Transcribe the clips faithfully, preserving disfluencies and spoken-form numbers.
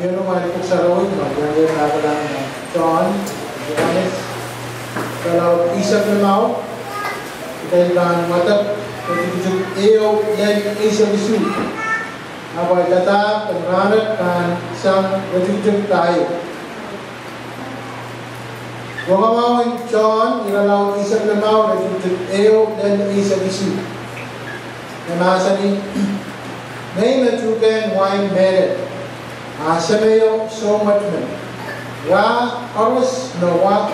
Ieu nan pwuhk sarawi me iang ie pahkala nan John, Johanes, irelaud eisek limau, kitail pahn wadek iretikitik ehu lel eisek isuh. Ahpw ahi padahk en rahnwet pahn sang iretikitik pahieu. Rongamwahu en John, irelaud eisek limau, iretikitik ehu lel eisek isuh. E mahsanih, Ngehi me tuhkehn wain mehlel, a semeio soumwet men. Wah koaros me wah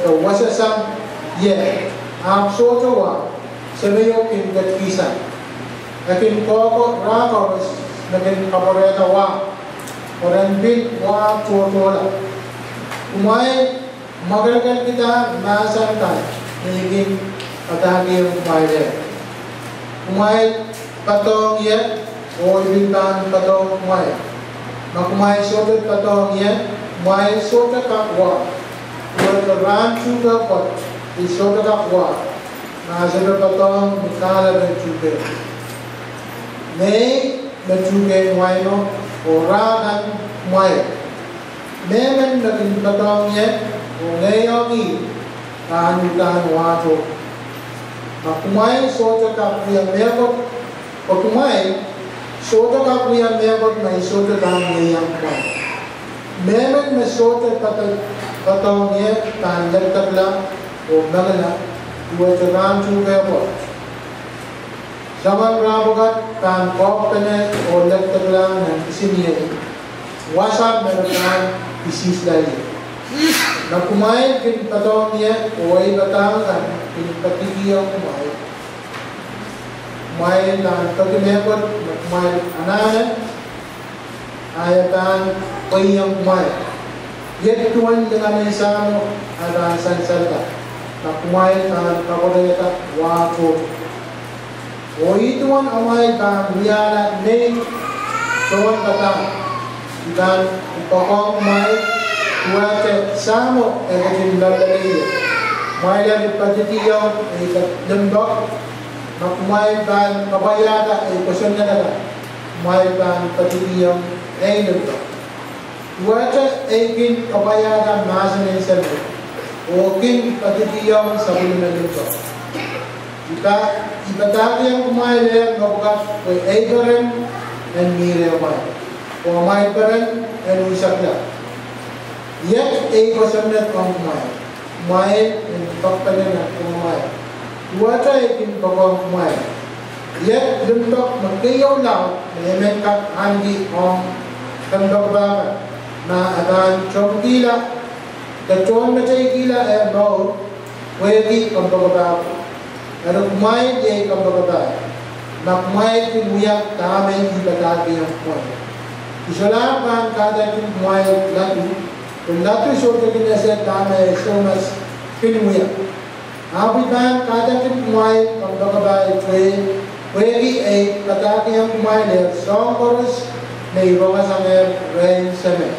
de wasasang ie, ahpw sohte wah, semeio kin ketikihsang. E kin kohkohla rah koaros me kin kapwarehda wah, pwe ren pil wah tohtohla. Kumwail mwakelekelkihda mahsen kan me I kin padahkihong kumwail. Kumwail poadohng ie, oh I pil pahn poadohng kumwail. Ma kumwail sohte poadohng ie, kumwail sohte kak wah. Duwehte rahn tuhke pwoat, I sohte kak wah, ma I sohte poadohng ni kahlepen tuhkeo. Ngehi me tuhkehn waino, oh rah kan kumwail. Mehmen me kin poadohng ie, oh ngehi ong ih, pahn uhdahn wahdo. Ma kumwail sohte kak wia mehkot, ma kumwail sohte kak wia mehkot, ma I sohte pahn wia kumwail. Mehmen me sohte poadohng ie pahn lekdekla oh mengila, duwehte rahn tuhke pwoat. Soangen rahn pwukat pahn kohpene oh lekdekla nan kisiniei, wasa me re pahn kisihsla ie. Ma kumwail kin poadohng ie, oh ei padahk kan kin padikihong kumwail, kumwail pahn peki mehkot me kumwail anahne, a e pahn pweiong kumwail. Iet duwen lingan en Sahmo a pahn sansalda, ma kumwail pahn kapwarehda wah tohto. Oh ih duwen amwail pahn wiahla nei tohn padahk, I pahn poakohng kumwail, duwehte Sahmo e ketin loalloale ie. Kumwail eri padikihong ei limpoak. Ma kumwail pahn kapwaiada ei kosonned akan, kumwail pahn padikihong ei limpoak. Duwehte ei kin kapwaiada mahsen en Samat, oh kin padikihong sapwellime limpoak. I pa, I padahkihong kumwail ehr mepwukat pwe ei peren en mih rehmwail, oh amwail peren en unsekla. Iet ei kosonned ong kumwail, kumwail en poakpene nan pwungamwail. Duwehte ei kin poakohng kumwail. Iet limpoak me keieu laud me I men kak ahneki ong kompoakepahkan, ma e pahn tohnkihla, de tohnmeteikihla eh mour, pwehki kompoakepahko. Eri kumwail iei kompoakepahi, ma kumwail kin wia dahme I padahkihong kumwail. I solahr pahn kaidehkin kumwail ladu, pwe ladu sohte kin ese dahme e soumas kin wia. Ahpw I pahn kaidehkin kumwail kompoakepahi, pwe, pwehki ei padahkihong kumwail ehr soahng koaros me I rongasangehr rehn Samat.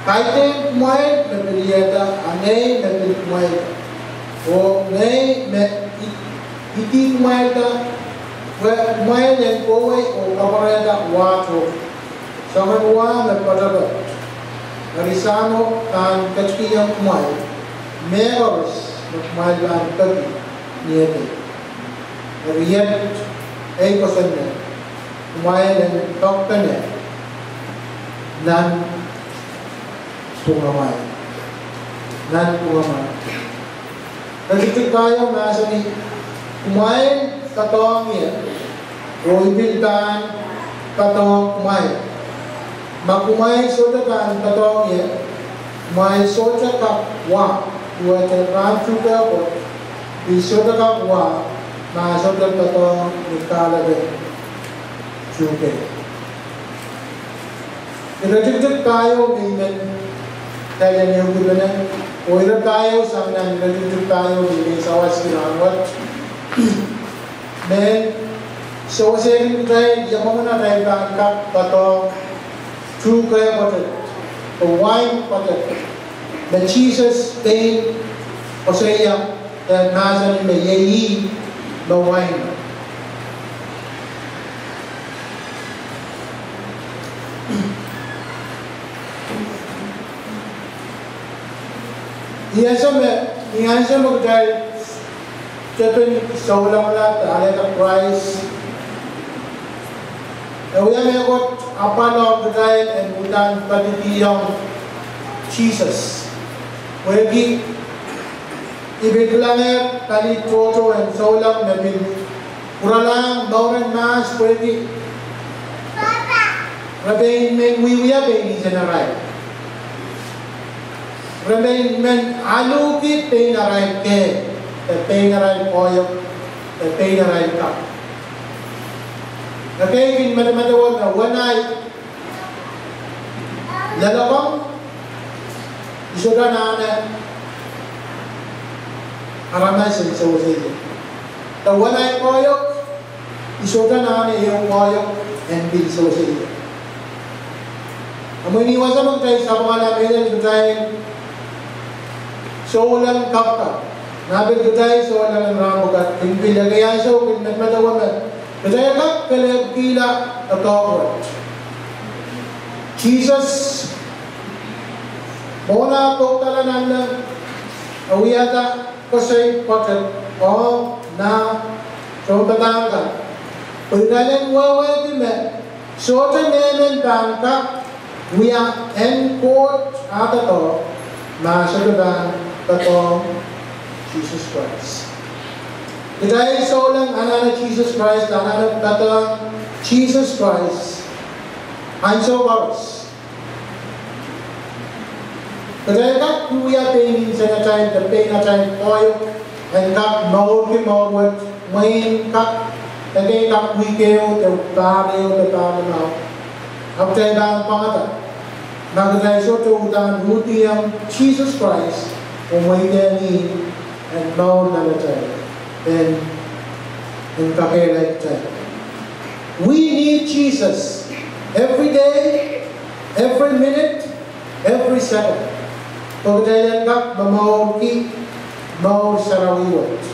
Kaidehn kumwail me pil iehda, a ngehi me pil kumwailda, oh ngehi me i-, idi kumwailda, pwe kumwail en kohwei oh kapwarehda wah tohto, soangen wah me poatopoat. Eri Sahmo pahn ketikihong kumwail mehkoaros me kumwail pahn peki ni ei. Eri iet ei kosonned, kumwail en poakpene nan pwungamwail. Nan pwungamwail. Iretikitik pahieu mahsanih, kumwail poadohng ie, oh I pil pahn poadohng kumwail. Ma kumwail sohte pahn poadohng ie, kumwail sohte kak wah, duwehte rahn tuhke pwoat, I sohte kak wah, ma I sohte poadohng ni kahlepen tuhke. Iretikitik pahieu me I men kitail en ehukipene, oh ire pahieu sang nan iretikitik pahieu me I men sawaski rahnwet, me sewesehkin kitail ia mwomwen atail pahn kak poadohng tuhke pwoatet, oh wain pwoatet, me Sises pein koasoia, eh, mahsanih me iei ih me wain. I ese me, ni ansou me kitail tepin souleng lap alehda Krais, e wia mehkot apwal ong kitail en uhdahn padikihong Sises. Pwehki I pil kilangehr pali tohto en souleng me pil pwuralahng mouren mahs pwehki re pein men wiewia pein insenarail. Re pein men aluhki pein arail kehl, de pein arail koahiek, de pein arail kak. Ekei kin medemedewe me wen ahi loalokong, I sohte anahne aramas en sewese ie. De wen ahi koahiek, I sohte anahne ehu koahiek en pil sewese ie. Ahpw ni wasa me kitail sapwungala mehlel kitail souleng kapakap, ma pil kitail souleng en rahn pwukat, pil ekei ansou pil medemedewe me kitail kak kelehpwkihla doadoahk wet. Sises, mwohn ah pokdala nanleng, e wiahda koasoi pwoatet ong nah tohnpadahk kan, pwe irail en wehwehki me sohte mehmen pahn kak wia en Koht ah doadoahk ma sohte pahn doadoahk Sises Krais. Kitail souleng anahne Sises Krais, anahne doadoahk Sises Krais ansou koaros. Kitail kak wia pein insenatail de pein atail koahiek en kak mourki mour wet, mwein kak, ekei kak wihk ehu de pahr ehu de pahr limau. Ahpw kitail pahn pwangada ma kitail sohte uhdahn uhdiong Sises Krais oh mweidehng ih en mour nan atail, en, en kakehlailda kitail. We need Jesus every day, every minute, every second. Pwe kitail en kak momourki mour sarawi wet.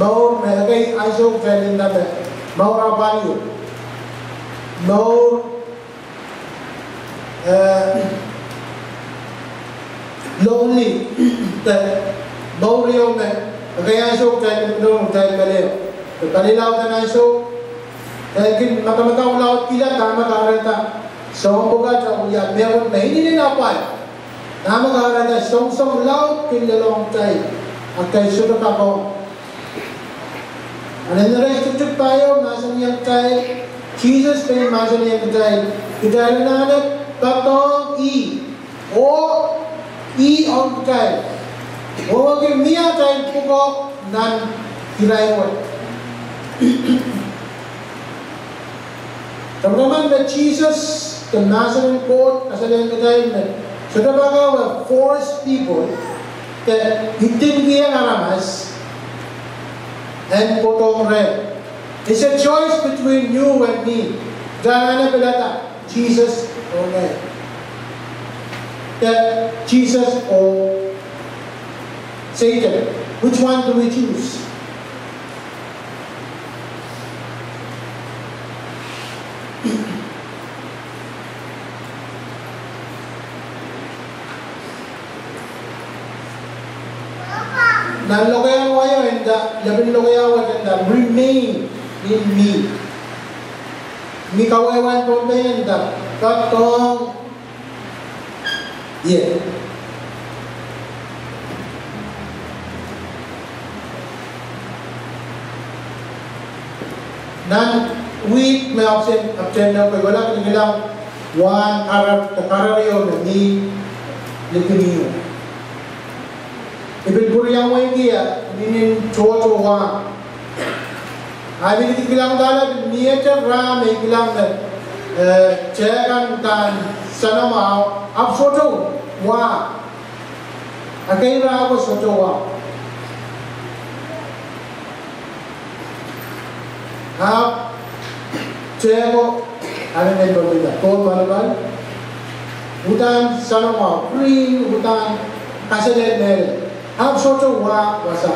Mour me ekei ansou kitail nda me mour apwal ehu. Mour eh, lonely, de mour ieu me ekei ansou kitail kin, kitail pali, de pali laud en ansou, kitail kin madamadau laudkihla dahme kahrehda soahng pwukat oh wia mehkot me inenen apwal. Dahme kahrehda soangsoang laud kin lelohng kitail, ahpw kitail sohte kak ong. Ahpw nan ire tikitik pahieu mahsanihong kitail, Sises pein mahsanihong kitail, kitail anahne doadoahk ih, oh ih ong kitail, oh ki mie atail pwukoa nan irair wet. Tamataman me Sises, de mahsen en Koht, kasalehng kitail me sohte pak e force people, de idinkiong aramas en kohdohng reh. It's a choice between you and me. Kitail anahne pilada Sises oh ngehi, de Sises oh Sehdan. Which one do we choose? Nan lokaia wai o e nda, lepin lokaia wet e nda, remain in me. Ni kawehwehn Pohnpei e nda, doadoahk ie. Nan wihk me ahpwtehn, ahpwtehn me pwe wala kin kilang wahn karar, de karar ieu me mi likin ieu. I pil pwuriamweiki e, minin tohto wahn. I pil kilang dahla pil miehte rah me I kilang me, eh, tehkan kan sanamwahu, ahpw sohte wah. Ekei rah ko sohte wah. Ahpw tehko, ahpw men pil nda, koul paliwar, uhdahn sanamwahu, green, uhdahn kaselel mehlel. Ahpw sohte wah, wasa.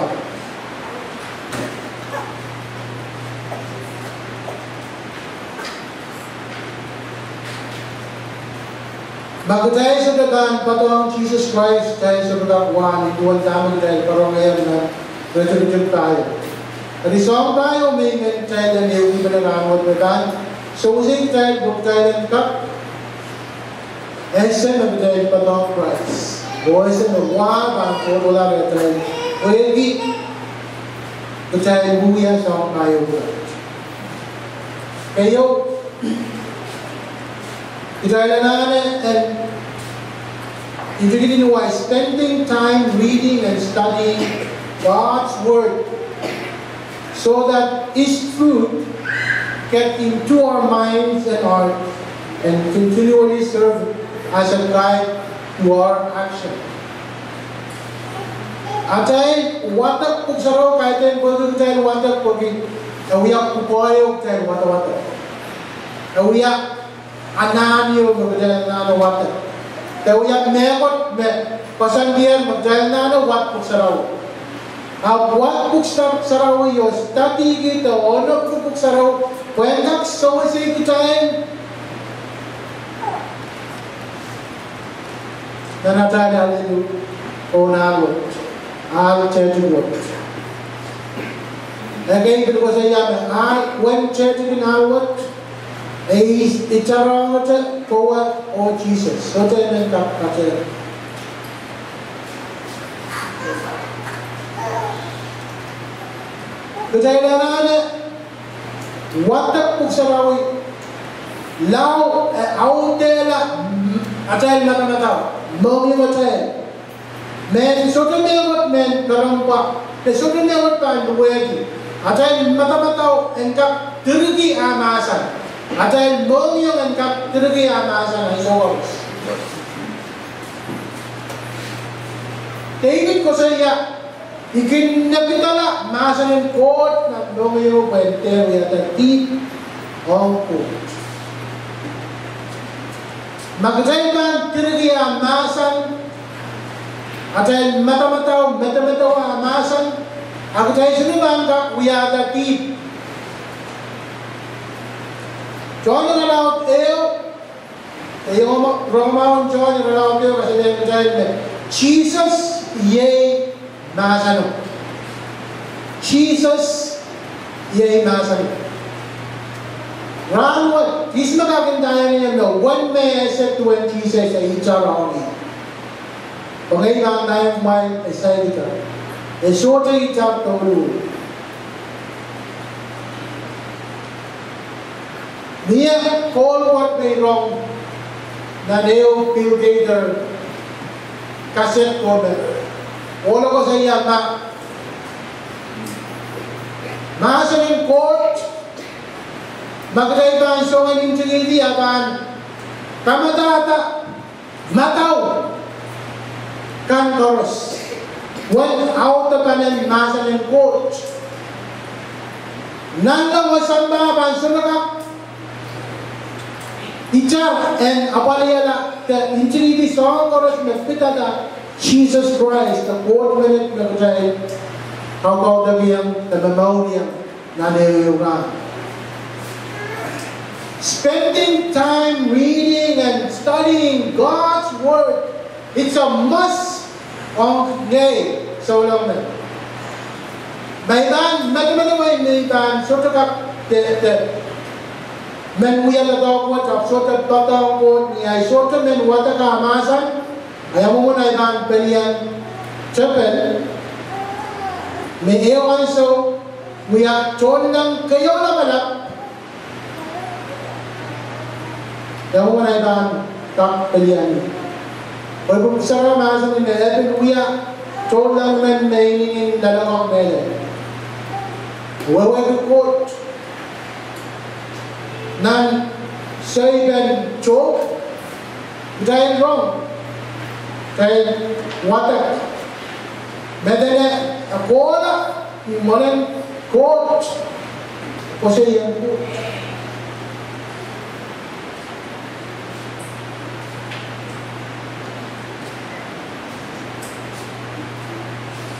Ma kitail sohte pahn patehng Sises Krais, kitail sohte kak wahn duwen dahme kitail karonge nan iretikitik pahieu. Eri soahng pahieu me I men kitail en ehukipene rahnwet me pahn sewese kitail pwe kitail en kak ese me kitail patehng Krais, oh ese me wa pahn kohkohla rehtail, pwehki kitail wia soahng pahieu. Keieu, kitail anahne en, iretikitik wise, spending time reading and studying God's Word so that His truth get into our minds and hearts and continually serve as a guide to our action. Atail wadek pwuhk sarawi, kaidehn pwehki kitail wadek pwehki e wia pwukoa ehu kitail wadawadek. E wia anahn ehu me kitail anahne wadek. De wia mehkot me koasoandier me kitail anahne wad pwuhk sarawi. Ahpw wad pwuhk sar-, sarawi oh study kihda, onopki pwuhk sarawi, pwehn kak sewese kitail nan atail alehdi pohn ahl wet, ahl tehtik wet. Ekei pil koasoia me ahl, uwen tehtik en ahl wet, e, e itarongete kowe oh Sises. Sohte men kak kate. Kitail anahne wadek pwuhk sarawi, lao, eh, audehla, mm, atail madamadau, mohngiong atail. Me sohte mehkot men perempwa, me sohte mehkot pahn luwehki. Atail madamadau en kak direki ah mahsen. Atail mohngiong en kak direki ah mahsen, ansou koaros. David koasoia, I kin nekidala mahsen en Koht nan mohngiong pwehn dehr wiahda dihp ong Koht. Ma kitail pahn direki ah mahsen, atail madamadau, medemedewe ah mahsen, a kitail sohte pahn kak wiahda dihp. Sohn irelaud ehu, e, rongamwahu en Sohn irelaud ehu kasalehiong kitail me Sises iei mahseno. Sises iei mahseno. Rahnwet, ihs me kak ndaiong ie me uwen me ese duwen Sises e itarong ie? Pwe ngehi pahn ndaiong kumwail, e saikinte. E sohte itar douluhl. Mie koul wet me I rong nan ehu Bill Gaither kaset ko me ohlo koasoia me mahsen en Koht, ma kitail pahn song en ntingihdi, a pahn kamadahda madau kan koaros, uwen audepen en mahsen en Koht. Nanleng oh sampah pahn sohte kak itar en apwalihala de ntingihdi soahng koaros me pidada Sises Krais, de Koht menet me kitail kaukaudokiong de momouriong nan ehu rahn. Spending time reading and studying God's Word, it's a must ong ngehi souleng men. Ma I pahn medemedewe me I pahn sohte kak de, de, men wia doadoahk wet ahpw sohte doadoahk Koht ni ahi sohte men wadek ah mahsen, a ia mwomwen ahi pahn pelian tepel me ehu ansou wia tohnleng keieun lapalap, ia mwomwen ahi pahn kak pelian. Pwe pwuhk sarawi mahsanih me e pil wia tohnleng men me inenen loalokong mehlel. Wehwehki Koht. Nan seipen Sohp, kitail rong, kitail wadek me dene e kohla ni mwoalen Koht, koasoiong Koht.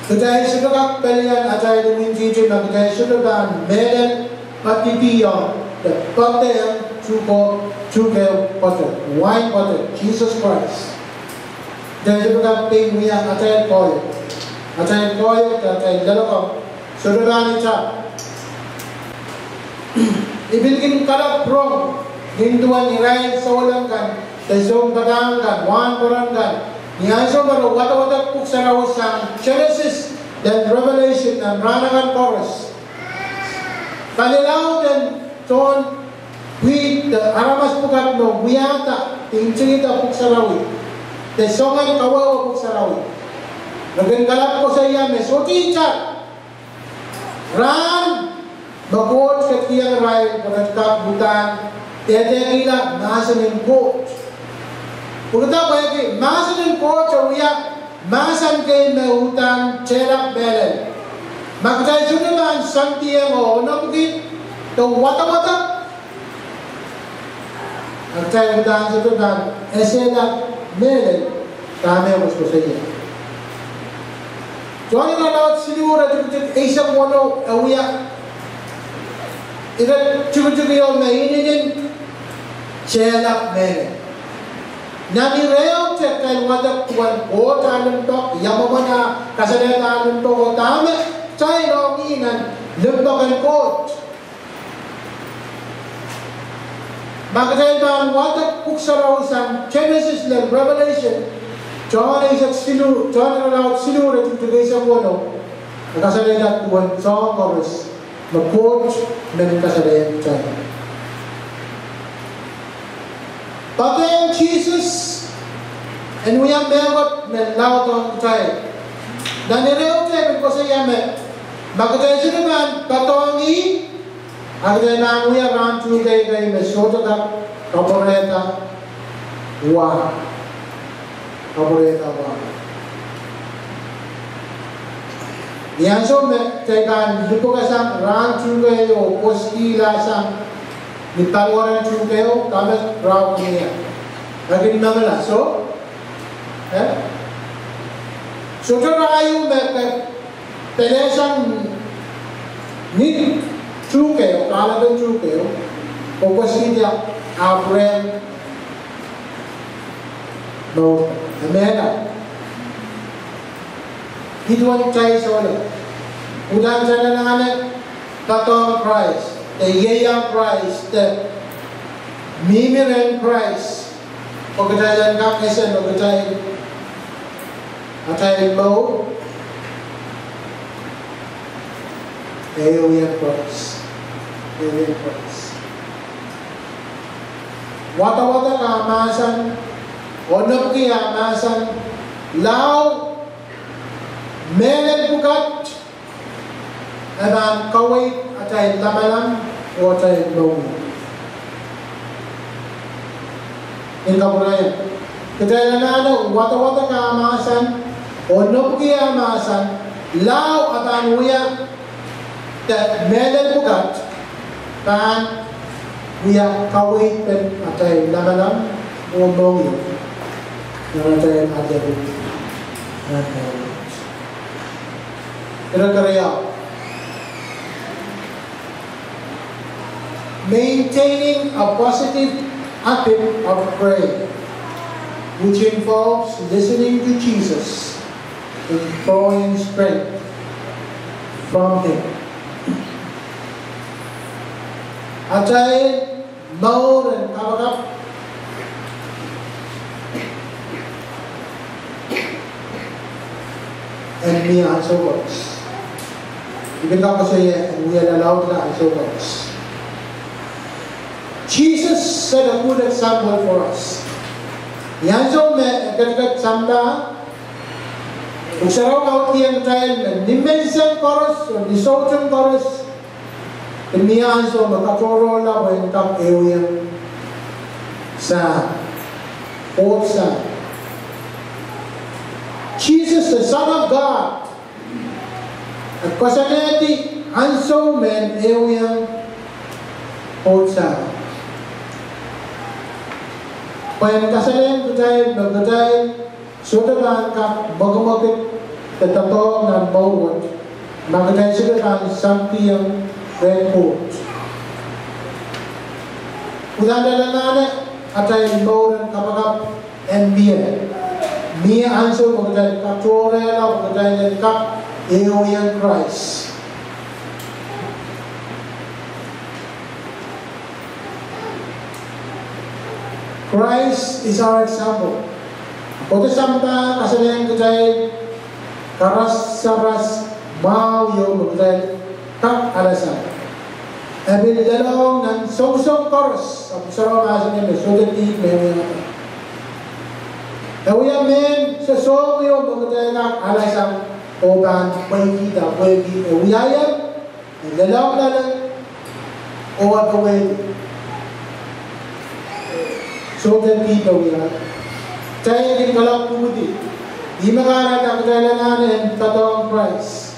Kitail sohte kak pelian atail imwintihti ma kitail sohte pahn mehlel poadidiong de poadehng tuhke, tuhke pwoatet, wain pwoatet, Sises Krais. Kitail sohte kak pein wia atail koahiek, atail koahiek, atail loalokong. Sohte pahn ita. I pil kin kalap rong nin duwen irail souleng kan, de sounpadahk kan, wahnpoaron kan. Ni ansou me re wadawadek Pwuhk Sarawi sang Genesis, de Revelation, de rahn akan koaros. Palilau de tohn pwihn de aramas pwukat me wiahda, ntingihda Pwuhk Sarawi, de soangen kawehwe Pwuhk Sarawi. Me kin kalap koasoia me sohte ita rahn me Koht ketikihong irail pwe re kak uhdahn dehdehkihla mahsen en Koht. Pwehki, pwehki mahsen en Koht e wia mahsen kei me uhdahn tehlap mehlel. Ma kitail sohte pahn sandiong oh onopiki de wadawadek, a kitail uhdahn sohte pahn esehla mehlel dahme e koasokoasoia. Sohn irelaud siluh, iretikitik eisek weneu, e wia iretikitik ieu me inenen tehlap mehlel. Nan ireo te kitail wadek duwen Koht ah limpoak, ia mwomwen ah kasalehda ah limpoak, oh dahme kitail ong nan limpoak en Koht. Ma kitail pahn wadek Pwuhk Sarawi sang Genesis lel Revelation, Sohn eisek siluh, Sohn irelaud siluh, iretikitik eisek weneu, e kasalehda duwen soahng koaros me Koht men kasalehiong kitail. Patehng Sises en wia mehkot me laud ong kitail. Nan ireo te e koasoia me ma kitail sohte pahn patehng ih, a kitail pahn wia rahn tuhke kei me sohte kak kapwurehda wa. Kapwurehda wa. Ni ansou me kitail pahn lipwukasang rahn tuhke oh koasoialahsang ni paliwaren tuhke, oh dahme rahn wia, e kin mengila, soh? Eh? Sohte rahu me ke pelehsang ni tuhke, kahlapen tuhke, oh koasoia ahpw rehn mour, e mehla. Ih duwen kitail sohla. Uhdahn kitail anahne patehng Krais, de ieiang Krais, de mihmi rehn Krais, pwe kitail en kak ese me kitail, atail mour, e ehuiong Krais. E ehuiong Krais. Wadawadek ah mahsen, onopiki ah mahsen, lao mehlel pwukat, e pahn kaweid atail lamalam oh atail mohngiong. En kapwurehiong, kitail anahne wadawadek ah mahsen, onopiki ah mahsen, lao e pahn wia de mehlel pwukat, pahn wia kaweid pen atail lamalam oh mohngiong. Nan atail adeku. Amen. Ire keriau. Maintaining a positive habit of prayer, which involves listening to Jesus and drawing strength from Him. Atail mour en kapakap en mie ansou koaros. I pil kak koasoia en wie lalaudla ansou koaros. Jesus set a good example for us. Ni ansou me e ketiket sampah, Pwuhk Sarawi kaweidkihong kitail me ni menseng koaros, ni soutik koaros, e mie ansou me katohrohrla pwe en kak ehuiong Sahm. Koht Sahm. Jesus, the Son of God, e koasoanehdi ansou me en ehuiong Koht Sahm. Pwe en kasalehiong kitail me kitail sohte pahn kak mwekimwekid de doadoahk nan mour wet ma kitail sohte pahn sampah rehn Koht. Udahn kitail anahne atail mour en kapakap en mie. Mie ansou me kitail katohrehla, me kitail en kak ehuiong Krais. Christ is our example. Kohdo sampah kasalehiong kitail karasaras mwahu ieu me kitail kak alasang. E pil lelohng nan songosong koaros, ahpw Sarawi mahsanih me sohte dihp me e wiahda. E wia mehn sosohng ieu me kitail kak alasang oh pahn pweikihda, pwehki e wiahier, e lelohng loale, oh e powehdi. Sohte dihp e wiahda. Kitail kin kalap pwupwudi. Ihme kahrehda kitail anahne en doadoahk Krais.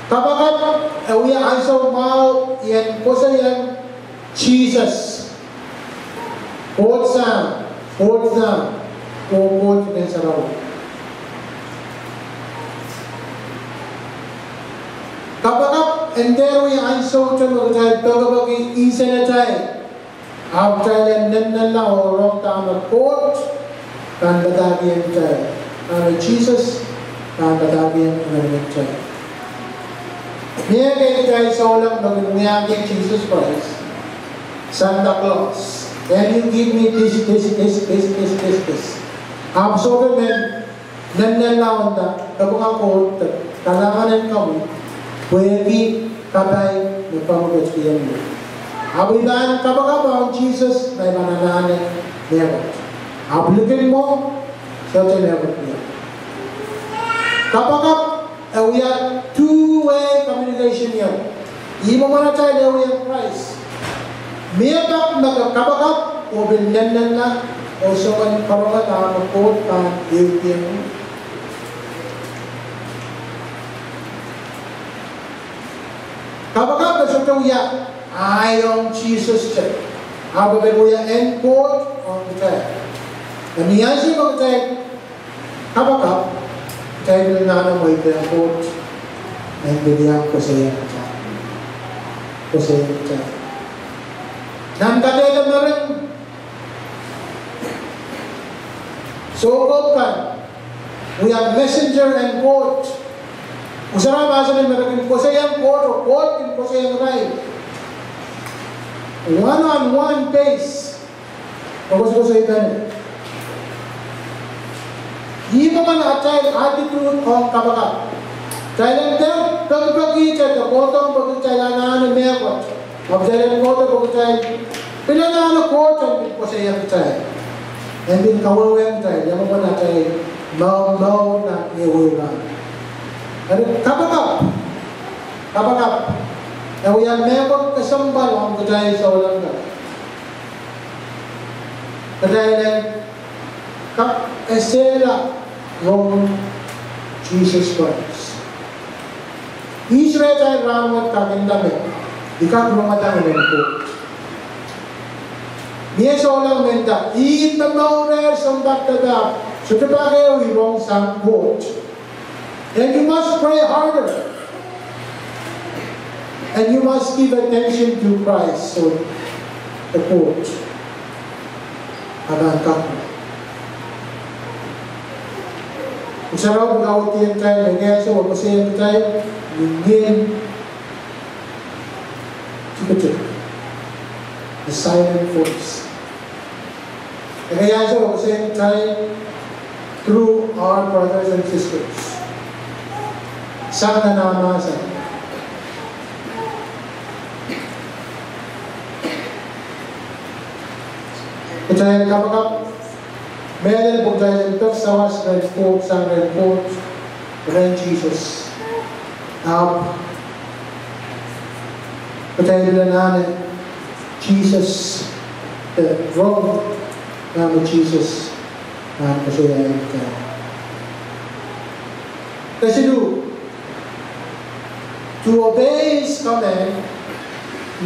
Kapakap e wia ansou mwahu en koasoiong Sises, Koht Sahm, Koht Sahm, oh Koht Ngehn Sarawi. Kapakap en dehr wia ansoute me kitail pekipeki insenatail, ahpw kitail en nennenla oh rong dahme Koht pahn padahkihong kitail, dahme Sises pahn padahkihong kitail. Mie kei kitail souleng me kin wiahki Sises Krais Santa Claus. Can you give me this, this, this? Ahpw sohte men nennenla oh nda, kapinga Koht, kalahngan en komwi, pwehki kapai me komw ketikihong ie. Ahpw I pahn kapakap ong Sises, ma I pahn anahne mehkot. Ahpw likin mwo, sohte mehkot mie. Kapakap e wia two-way communication ieu. Ih mwomwen atail ehuiong Krais. Mie pak me ke kapakap oh pil nennenla oh soangen karonge dahme Koht pahn ehukihong ie. Kapakap e sohte wia ahi ong Sises te, ahpw e pil wia en Koht ong kitail. Ni ansou me kitail kapakap, kitail pil anahne mweidehng Koht en pil iang koasoia, koasoia kitail. Nan kadehde mering, soukohp kan wia messenger en Koht. Pwuhk Sarawi mahsanih me re kin koasoiong Koht oh Koht kin koasoiong irail. One on one base. Koasokoasoia. Ih mwomwen atail attitude ong kapakap. Kitail en dehr pekipeki te, kohdohng pwe kitail anahne mehkot. Ahpw kitail en kohdo pwe kitail pil anahne Koht en pil koasoia kitail, en pil kawehwehiong kitail ia mwomwen atail mour, mour nan ehuehu kan. Eri kapakap, kapakap e wia mehkot kesempwal ong kitail souleng kan. Kitail en kak esehla rong Sises Krais. Ihs rehtail rahnwet kak nda me I kak rongada ngehn en Koht? Mie souleng me nda, ih me mourehr sounpar de pahpa, sohte pak ehu I rong sang Koht. And you must pray harder. And you must give attention to Christ, so the Koht. Akan kak. Pwuhk Sarawi kaweidih kitail, ekei ansou e koasoiong kitail, ni ngehn tikitik, the silent voice. Ekei ansou e koasoiong kitail through our brothers and sisters. Sang nan ah mahsen. Kitail kapakap, mehlel pwe kitail en pek sawas rehn Koht, sang rehn Koht, rehn Sises. Ahpw kitail pil anahne Sises, eh, rong dahme Sises pahn koasoiaiong kitail. Kesiluh, to obey his command,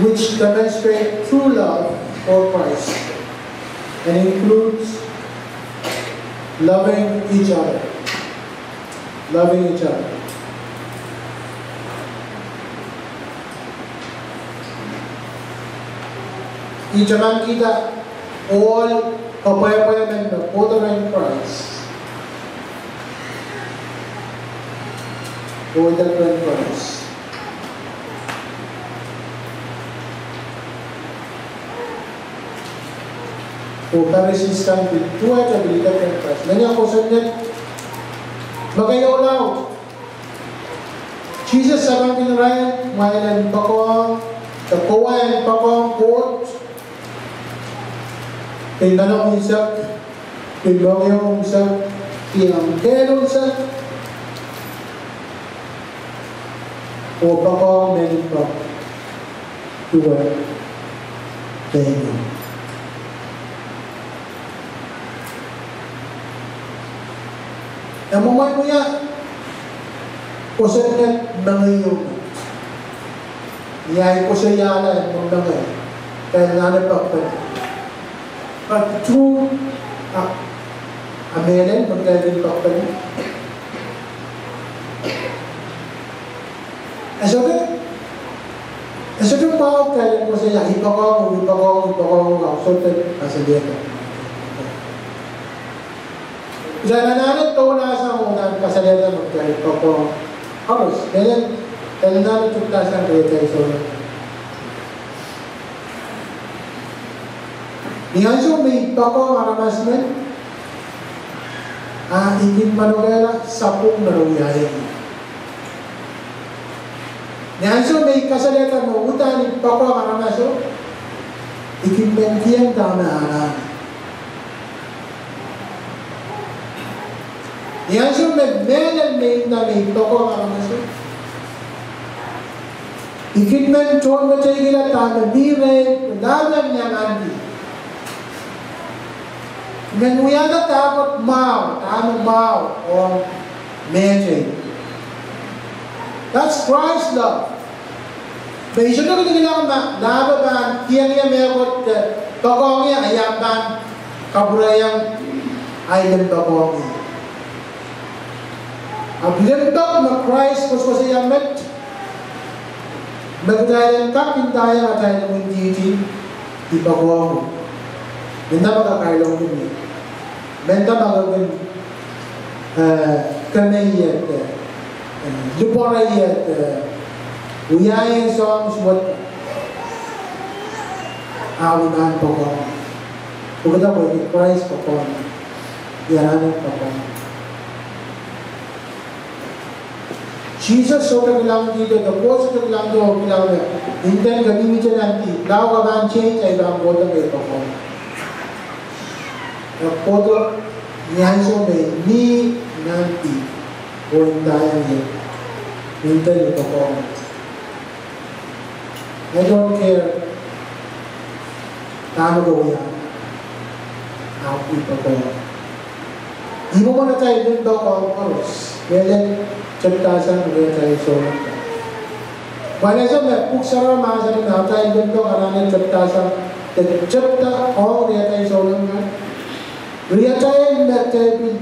which demonstrate true love for Christ and includes loving each other. Loving each other. I tamataman kihda ohl kepwehpwe men me kohdo rehn Krais. Kohdo rehn Krais. Oh Parisi sang pil duwehte pil kohdo rehn Krais. Menia kosonned me keieu laud. Sises sapengkin irail, kumwail en poakohng, de kowe en poakohng Koht, pil manaman unsek, pil mohngiong unsek, pil kehl unsek, oh poakohng mehn limpoak duwe mehn. E mwomwen wia kosonned mengeiong. Ni ahi koasoiahla en mwomwen mengei, kaidehn anahne poakpene. But through a, a mehlel me kaidehn poakpene. E sohte, e sohte mwahu kaidehn koasoia, I poakohng, I poakohng, I poakohng, a sohte kasalehda. Kitail anahne doulahsang oh nan kasalehda me kitail poakohng. Koaros, kitail anahne tepdasang rietai souleng. Ni ansou me I poakohng aramas men, a I kin manokehla sapwung me re wiahiong ie. Ni ansou me I kasalehda me uhdahn I poakohng aramaso, I kin men kihong dahme anahne. Ni ansou me mehlel me I nda me I poakohng aramaso, I kin men tohnmetehkihla dahme mi reh, dahme I men ahneki. I men wiahda dahkot mwahu, dahme mwahu ong mehteikan. That's Christ's love. Me I sohte kilikilang ma, dahme pahn kihong ie mehkot de poakohng ie, a I pahn kapwurehiong ahi limpoakohng ie. Ahpw limpoak me Krais koasokoasoia met, me kitail en kak ndaiong atail imwintihti, I poakohng. Mendahte ma ke kailongkin ie. Mendahte ma ke kin, eh, kemeiet, eh, eh, lipworeiet, eh, wiahiong soahng suwed. A I men poakohng. Pwehki dah? Pwehki Krais poakohng. I anahne poakohng. Sises sohte kilangdi, de Koht sohte kilangdi, oh kilang me, I nda ke mihmihte nan dihp, lao ke pahn change, a I pahn kohdo me I poakohng. E kohdo ni ansou me I mih nan dihp, oh I ndaiong ie, I nda I poakohng. I don't care dahme ke wia, ahpw I poakohng. Ih mwomwen atail limpoak ong koaros, mehlel tepdasang rietai souleng kan. Kumwail ese me Pwuhk Sarawi mahsanih me atail limpoak anahne tepdasang, te-, tepda ong rietai souleng kan. Rietai me kitail pil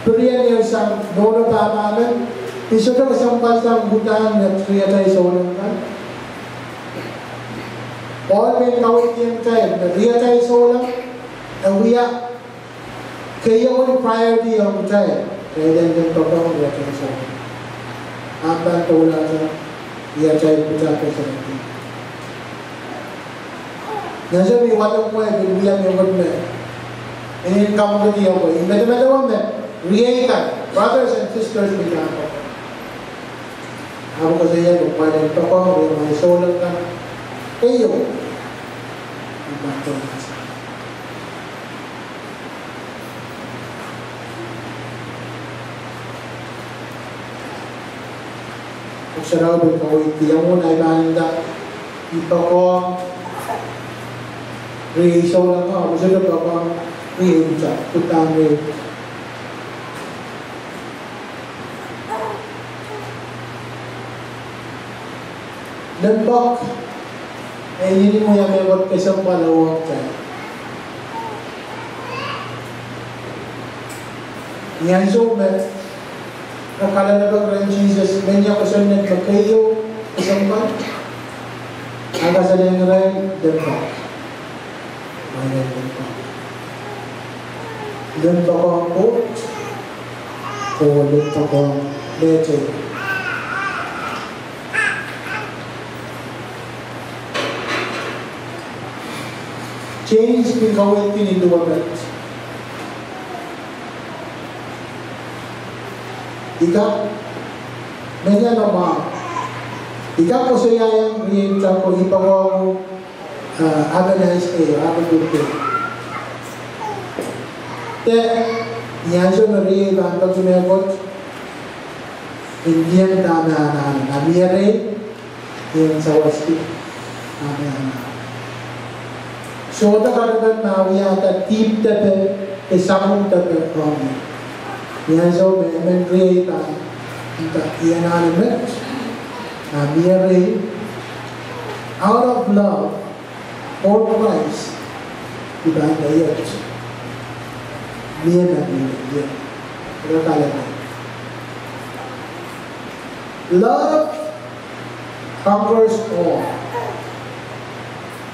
pirien ehu sang nohno pahpa men, I sohte kesempwalsang uhdahn rietai souleng kan. Pohl pein kaweidih kitail me rietai souleng e wia keieun priority ong kitail, kitail en limpoakohng rietai souleng. Ahpw pahn doulahsang rietai pwutak koasoandi. Ni ansou me I wadohng wei, pil wia mehkot me I en kapwaiada, I medemedewe me riei kan, brothers and sisters, me I kapw. Ahpw koasoia me kumwail en poakohng rietai souleng kan. Keieu. I pahn doulahsang. Pwuhk Sarawi pil kaweidih, ia mwomwen ei pahn nda I poakohng riei souleng kan, I sohte poakohng riei pwutak, pwutak riei. Limpoak e inenen wia mehkot kesempwal ong kitail. Ni ansou me re kalelapak rehn Sises, menia kosonned me keieu kesempwal? Ahpw kasalehng irail limpoak. Irail limpoak. Limpoak ong Koht oh limpoak ong mehteikan. James pil kaweidki ni duwe met. I kak, menian mwahu, i kak koasoiaiong riei ko I poakohng uhk, ah, ape nice kei, ape good kei. De ni ansou me riei pahn peki mehkot, I ndien dahme anahne, ma mie rehi, I en sawaski dahme anahne. Sohte katapan ma wiahda dihp depe, de sapwung depe ong ie. Ni ansou me emen riei pahn nda I anahne met, ma mie rehi, out of love, Koht Krais, I pahn nda iet. Mie ma mie iet. Ire kaleme. Love conquers all.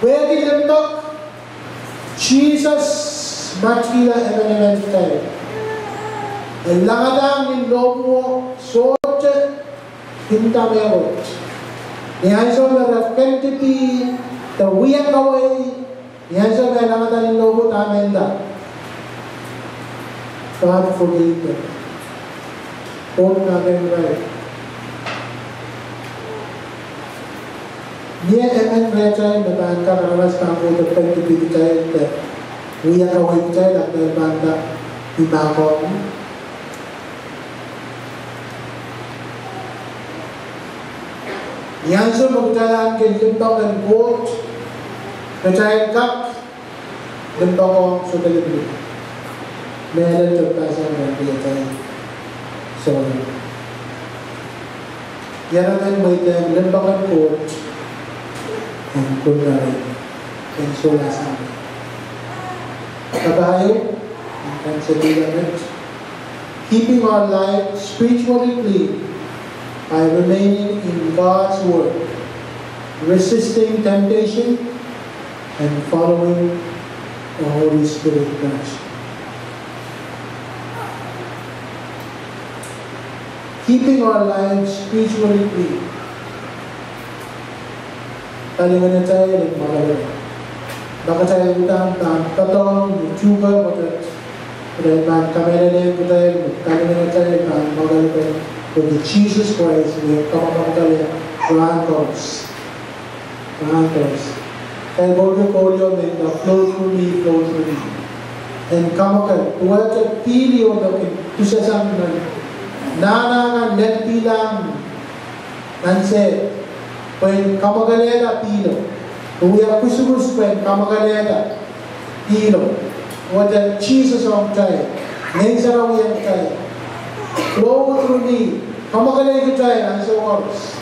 Pwehki limpoak, Sises matkihla emenemen kitail. E langadahng ni lohpwuo, sohte kin nda mehkot. Ni ansou me re kin dipih de wia kawei, ni ansou me e langada ni lohpwuo, dahme e nda? God forgave them. Koht mahkpen irail. Mie emen rehtail me pahn kak aramas pahn kohdo kin dipih kitail de wia kawei kitail, ahpw kitail pahn nda, I mahkohng. Ni ansou me kitail ahneki limpoak en Koht, kitail kak limpoakohng sohte lipilipil. Mehlel tepda sang nan riatail souleng. Ieremen mweidehng limpoak en Koht en kunlahng, en solahr sang. Kapai, en kan se di ieremen. Keeping our life spiritually clean by remaining in God's Word, resisting temptation, and following the Holy Spirit direction. Keeping our lives spiritually clean. Kalinganatail en mwakelekel. Ma kitail uhdahn pahn doadoahk ni tuhke pwoatet, kitail pahn kamehlele kitail me kalinganatail pahn mwakelekel, pwehki Sises Krais me kamwakamwakele rahn koaros. Rahn koaros. Kitail pwehki koulio me nda flow through me, flow through me. En kamwakel, duwehte pihl ieu me kin pwusasang nan nahnahkan lel pihlahng nan sehd, pwehn kamwakelehda pihlo. Wia kusukus pwehn kamwakelehda pihlo. Wehwehn Sises ong kitail, Ngehn Sarawi ong kitail. Flow through me, kamwakelei kitail ansou koaros.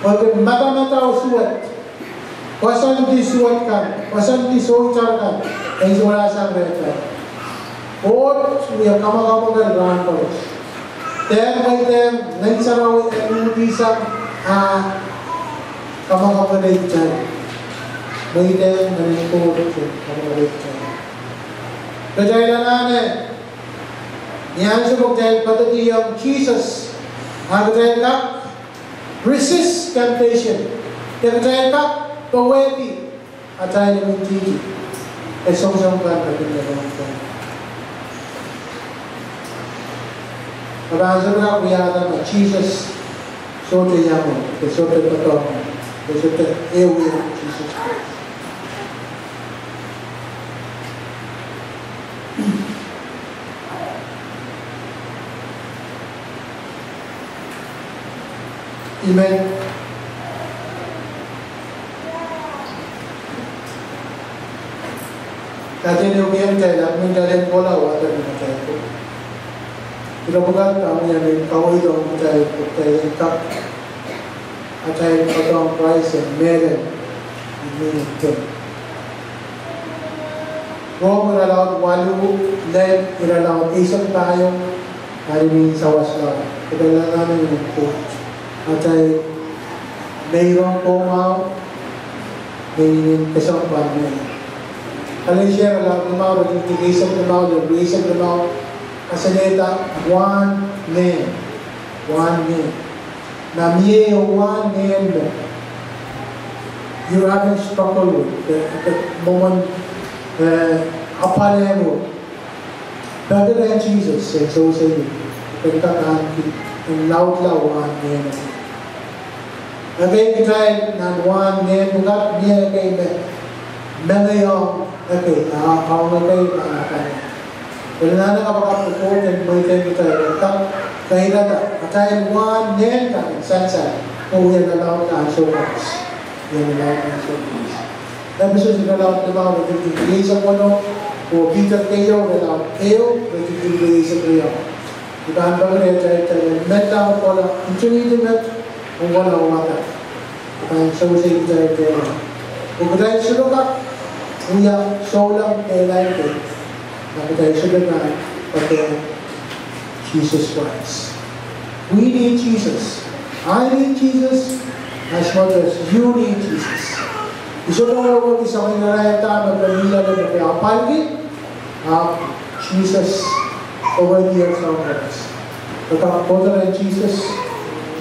Pwehki madamadau suwed, koasoandi suwed kan, koasoandi souitar kan, e solahr sang rehtail. Koht wia kamwakamwakel rahn koaros. Dehr mweidehng Ngehn Sarawi en uhdisang ah kamwakamwakelei kitail. Mweidehng Ngehn Sarawi en kamwakamwakelei kitail. Kitail anahne, ni ansou me kitail poadidiong Sises, a kitail kak resist temptation. De kitail kak powehdi atail imwintihti. E songosong kan me pil ong kitail. A pahn sohte kak wiahda ma Sises sohte iang, de sohte doadoahk, de sohte ehu Sises Krais. I men kaidehn ehu kihong kitail ahpw men kitail en kohla wahda ni kitail ko. Ire pwukat dahme I men kaweid ong kitail, kitail en kak atail doadoahk Krais en mehlel, I men en Rom irelaud waluh, lel irelaud eisek pahieu, ahpw I men sawas lao, kitail anahne en Koht. Atail meirong komour, Ngehn en kesempwal me. Kalesia irelaud limau, iretikitik eisek limau, iretikitik eisek limau, kasalehda wahn ngehn, wahn ngehn. Nan mie wahn ngehn me you're having struggle with, eh, eh, mwomwen, eh, apwal ehu. Peki rehn Sises, e sewese ih, peki rehn Sises, en laudla wahn ngehn. Ekei kitail nan wahn ngehn pwukat, mie ekei me, mengei ong ekei, a, ong ekei me apwal. Pil nan kapakap pwukat en mweidehng kitail, kak, kaidehn atail wahn ngehn kan sansal, oh wia nan laud nan sohte. Wia nan laud nan sohte. Episos irelaud limau, iretikitik eisek weneu, oh Piter keieu, irelaud keieu, iretikitik eisek riau. I pahn peki rehtail, kitail en men laud kohla, ntingihdi met, oh kohla wadek. I pahn sewese kitail keieu. Oh kitail sohte kak wia souleng kehlail kei, ma kitail sohte pahn peki Jesus Christ. We need Jesus. I need Jesus as much as you need Jesus. I sohte wehwehki soangen irail dahme ke mihla de ke apwalki, ahpw Jesus, oh wehwehki soangen irail. Pwehki kohdo rehn Jesus,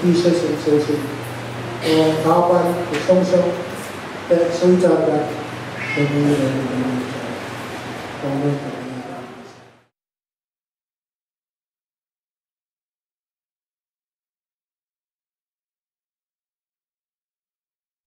Jesus en sewese. Oh apwal, oh songosong, eh, sohte irail, eh, mihla de. Amen.